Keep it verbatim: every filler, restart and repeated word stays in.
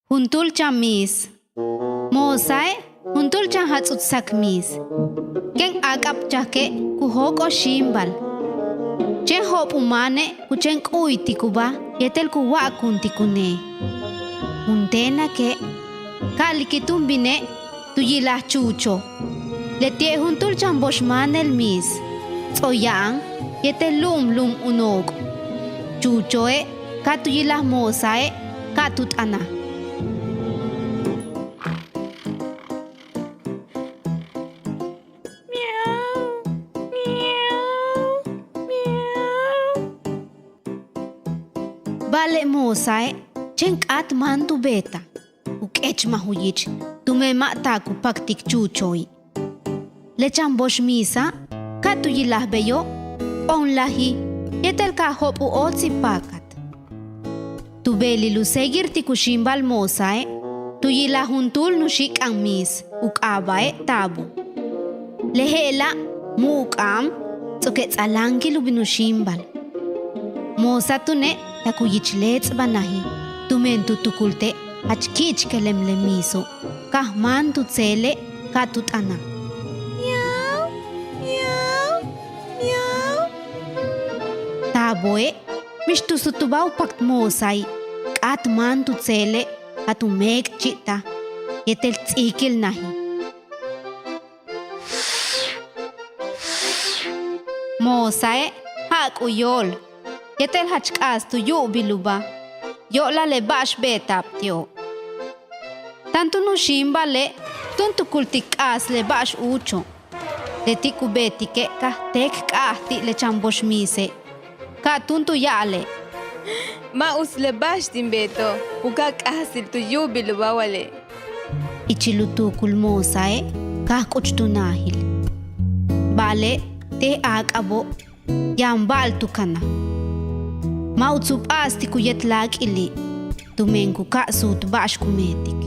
Juntúul chan miis. Moosae' juntúul chan jats'utsak miis. Kéen aak'abchajke' ku jóok'ol xíimbal. Chéen jo'op' u máane' ku chéen k'u'uytikubáa yéetel ku wa'akuntikunee. Juntéenake' ka' likitun bine' tu yilaj Chuucho'. Leti'e' juntúul chan box máanel miis, ts'o'ok ya'an yéetel lu'um lu'um u nook'. Chuuchoe' ka' tu yilaj Moosae' ka' tu t'anaj. Ba'ale' Moosae' chéen k'áat máan tu beetaj. U k'éechmaj u yich tumen ma' taak u paktik Chuucho'i'. Le chan box miisa' ka' tu yilaj beyo', k'oonlaji' yéetel ka' jo'op' u óotsil páakat. Tu beelil u seguirtik u xíimbal Moosae' tu yilaj juntúul nuxik'an miis u k'aaba'e' Tabo. Le je'ela' mu'uk'a'an ts'o'oke' ts'aláankil u bin u xíimbal. Moosa túune' tak u yich léets'banaji' tumen tu tukulte' jach ki'ichkelem le miiso'. Ka' máan tu tséele' ka' tu t'anaj. Taboe' mix tu sutubáa u pakt Moosae' k'áat máan tu tséele' ka' tu méek'chi'itaj yéetel ts'íikilnaji'. Moosae' ja'ak' u yóol yéetel jach k'aas tu yu'ubilubáa yo'olal le ba'ax beeta'ab ti'o'. Táan túun u xíimbale' túun tukultik k'aas le ba'ax úucho'. Leti' ku beetike' ka' j téek k'a'aj ti' le chan box miise'. Ka' túun tu ya'ale': Ma' uts le ba'ax tin beeto', u ka'a k'aasil tu yu'ubilubáa wale'. Ichil u tuukul Moosae' ka' j k'uch tu naajil. Ba'ale' te' aak'abo' yaan ba'al tu kanaj. Ma' uts u p'a'astik u yet láak'ili' tumen ku ka'a suut ba'ax ku meetik.